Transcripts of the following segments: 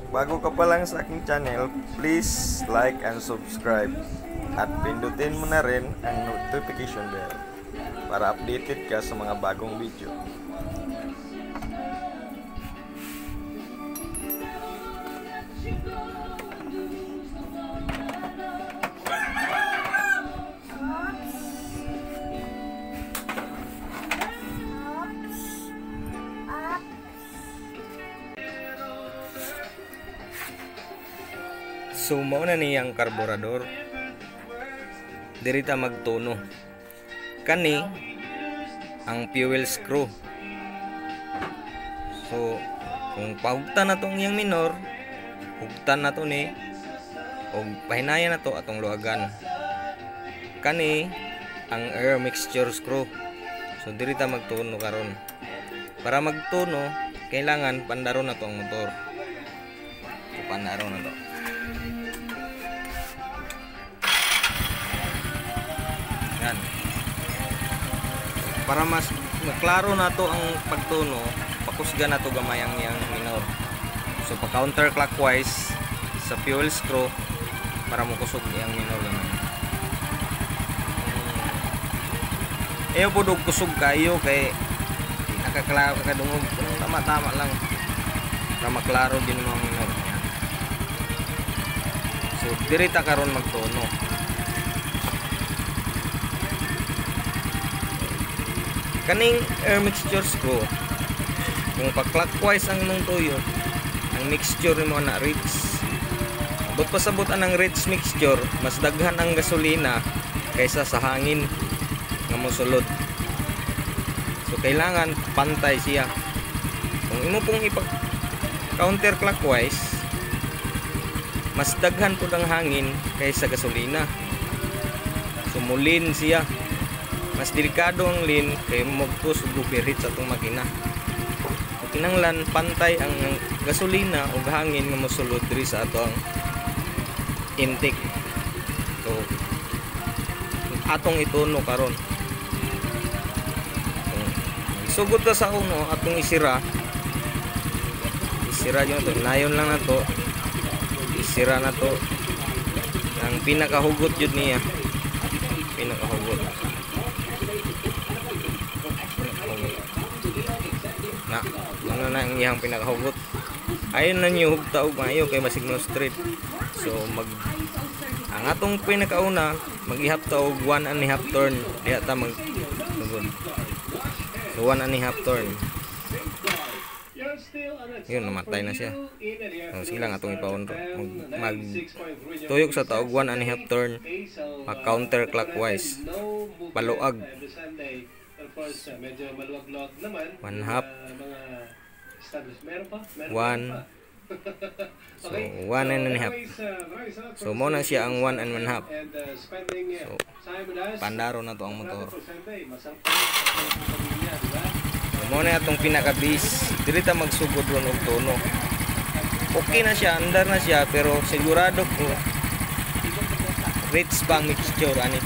Bago ka pa lang sa aking channel, please like and subscribe. At pindutin mo na rin ang notification bell para updated ka sa mga bagong video. So mao na niyang karburador. Diri ta magtuno. Kani ang fuel screw. So kung pahugtan na tong iyang minor, hugtan na to ni og pahinayan na to atong luagan. Kani ang air mixture screw. So diri ta magtuno karon. Para magtuno, kailangan pandaron na to ang motor. So pandaron na to. Yan. Para mas maklaro na to ang pagtuno, pakusga na to gamay ang iyang minor. So pa counter clockwise sa fuel screw para mokusog iyang minor gamay. Ayaw po dog kusog kayo kay nakaklaro kadungog, tama-tama lang para maklaro din mo ang minor. Yan. So diri ta karon magtuno. Kaning air mixture screw, kung pa-clockwise ang imong tuyo, ang mixture nimo na rich. Abot pasabot anang rich mixture, mas daghan ang gasolina kaysa sa hangin nga mosulod. So kailangan pantay siya. Kung imo pong ipa counter clockwise, mas daghan pud ang hangin kaysa gasolina. So mulin siya. Mas delikado ang lean kay mogpus ug overheat sa atong makina. So, kinahanglan pantay ang gasolina ug hangin nga mosulod diri sa atong intake. So atong ituno karon. So, sugod ta sa uno atong isira. Isira jud to, nayon lang nato. Isira na to. Ang pinakahugot jud niya. Pinakahugot. Na, ano na ang iyang pinakahugot. Ayon na niyo hugta og maayo kay basig no street. So mag ang atong pinakauna maghihap ta og 1.5 turn diha ta mag sugod. So 1.5 turn. Yun, namatay na siya. So, sige lang atong ipaon mag tuyok sa taog 1.5 turn, mag counter clockwise paluag. 1.5, 1, so 1.5. So mo na siya ang 1.5. So pandaro na to ang motor. So mo na atong pinaka-base. Diri ta magsugod ron og tuno. Okay na siya, andar na siya, pero sigurado ko rich pa ang mixture ani.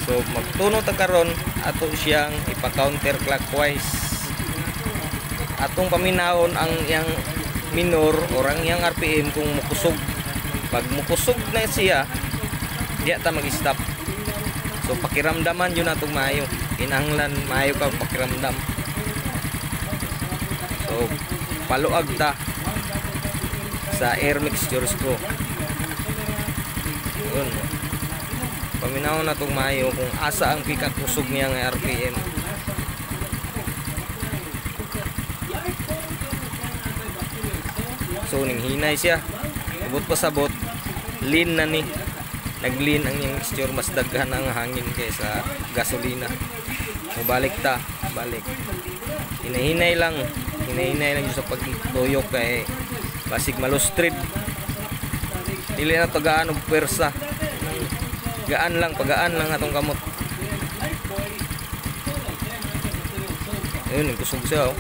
So magtuno ta karon ato siyang ipa-counter clockwise. Atong paminawon ang iyang minor or ang iyang RPM kung mukusog. Pag mukusog na siya, diya ta mag-stop. So pakiramdaman yun atong maayo. Kinahanglan maayo ka pakiramdam. So paluag ta sa air mixture screw. Yun. Paminaw na itong maayo kung asa ang pikakusog niya ng RPM. So ning hinay siya. Abot pasabot, lean na ni. Nag-lean ang iyang mixture, mas daghan ang hangin kaysa gasolina. So balik ta, balik. Hinahinay lang, hinahinay lang sa pagtuyok kay basig malustrid. Dili na tagaan og pwersa. Gaan lang, pagaan lang atong kamot. Ayun, kusog siya oh.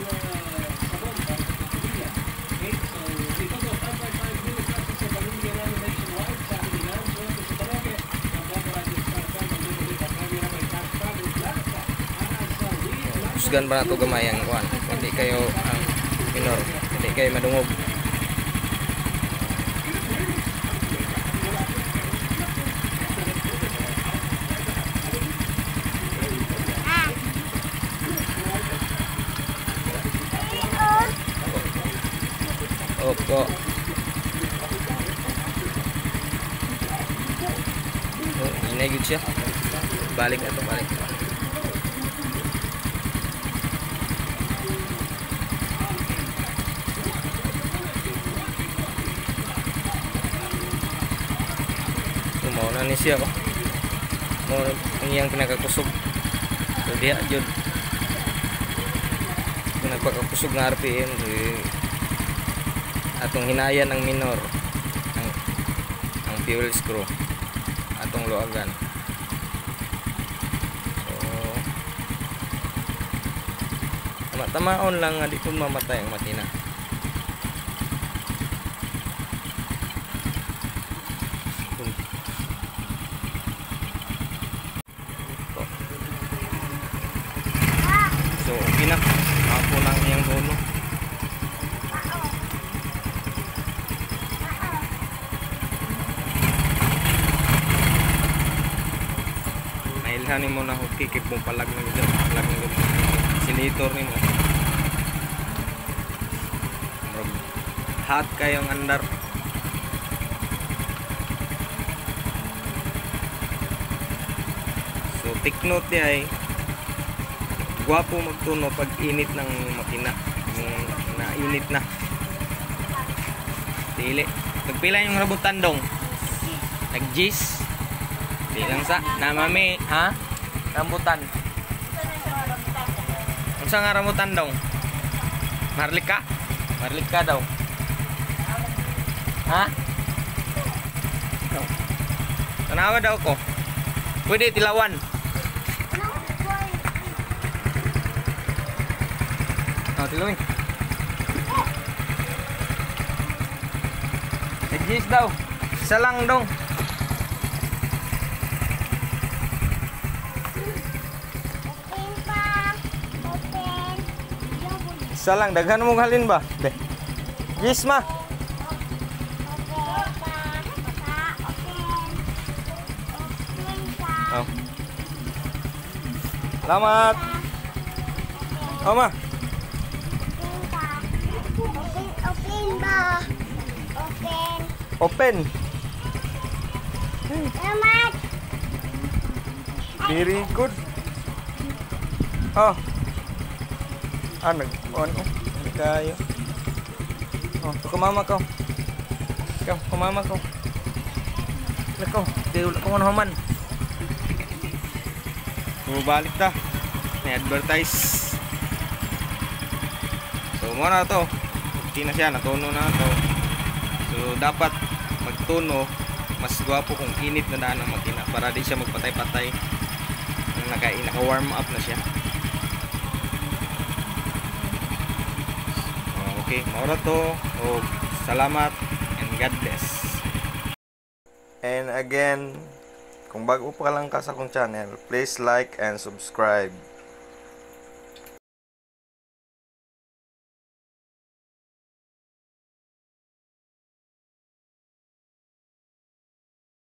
Kusgan pa na ito gamay ang kuan. Hindi kayo ang Minor, hindi kay madungog. Opo. Oh, inay gud siya. Balik na to, balik. Mao na ni siya ko. Mao ang iyang pinakakusog. So diha jud. Kung nagpakakusog nga RPM, eh, atong hinayan ang minor ang fuel screw atong luagan. So tama-tamaon lang nga di pud mamatay ang makina. So okay na, ako na ang iyang dulo. Mailhan nimo na hook kay mo palag na gid, palag na gid silitor nimo. Hot kayong andar. So take note di ay gwapo magtuno pag init ng makina, yung nainit na. Dili. Pagpila yung rambutan dong? Nag-gis. Di lang sa na mami, ha? Rambutan. Unsa nga rambutan dong? Marlika? Marlika daw. Ha? No. Tanawa daw ko. Pwede tilawan. Oh, tilawin. Nag-gis daw. Isa lang dong. Open pa. Open. Isa lang, daghan mo halin ba? Be. Gis ma. Open pa. Pa. Open. Open pa. Oh. Salamat. Oh, ma. Open pa. Open, open ba? Open. Open. Salamat. Very good. Oh. Ah, nag-on. Oh, hindi kayo. Oh, kumama ko. Ikaw, kumama ko. Lako, di wala ko man. Bumabalik ta. May advertise. So, muna to. Okay na siya, natuno na to. So, dapat magtuno, mas gwapo kung init na daan ang makina para di siya magpatay-patay. Naka-warm up na siya. Okay, maura to. O, salamat and God bless. And again, kung bago pa lang ka sa akong channel, please like and subscribe.